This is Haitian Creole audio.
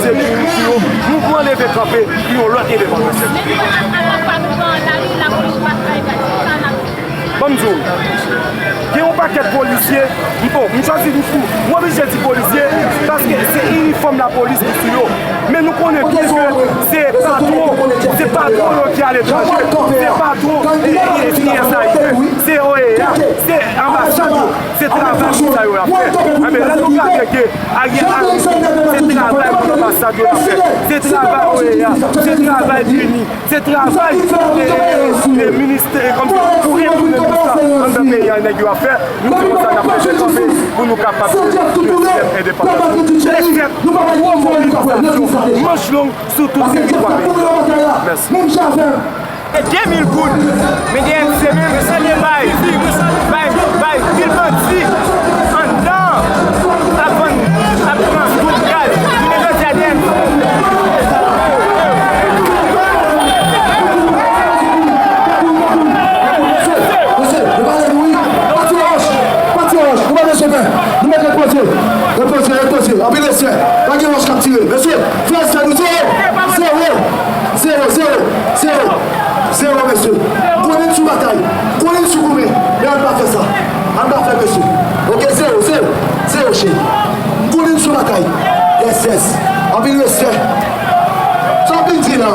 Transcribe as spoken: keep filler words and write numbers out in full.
Mouvman Leve Kanpe pou yon lòt endepandans. Ban m di w, gen yon pakèt polisye, bon, m chwazi di, m oblije di polisye, paske se inifòm lapolis ki sou yo. Men nou konnen tou ke se patwon, se patwon yo ki aletranje, se patwon, e, e, U S A I D, se O E A, se anbasad yo, se travay moun sa yo ap fè. Enben, lè nou gade ke Ariel Henry, se travay pou anbasad yo ap fè, se travay O E A, se travay pini, se travay, e, e, e, ministè, e, kòmsi pou retounen tout sa anndan peyi a, nèg yo ap fè. Nou di konsa n ap leve kanpe pou nou kapab dezyèm endepandans nou. Lè fèt, gwo mobilizasyon, manch long sou tout teritwa peyi a. Mèsi. E de mil goud, men D N C menm bay, bay, bay pil bandi anndan ap vann, ap pran tout gaz. Jounen jodi a D N C. Mesye, nou pale nou wi. Pati wòch, pati wòch, nou pa bezwen pè. Nou mèt repoze. Repoze, repoze. Anpil respè. Pa gen wòch k ap tire. Mesye, fè respè nou. Zewo. Zewo. Zewo, zewo, zewo. Zewo, mesye. M konnen n sou batay. M konnen n sou goumen. Men ann pa fè sa. Ann pa fè, mesye. Oke, zewo, zewo. Zewo, cheri. M konnen n sou batay. Yes, yes. Anpil respè. Sa w vin di la.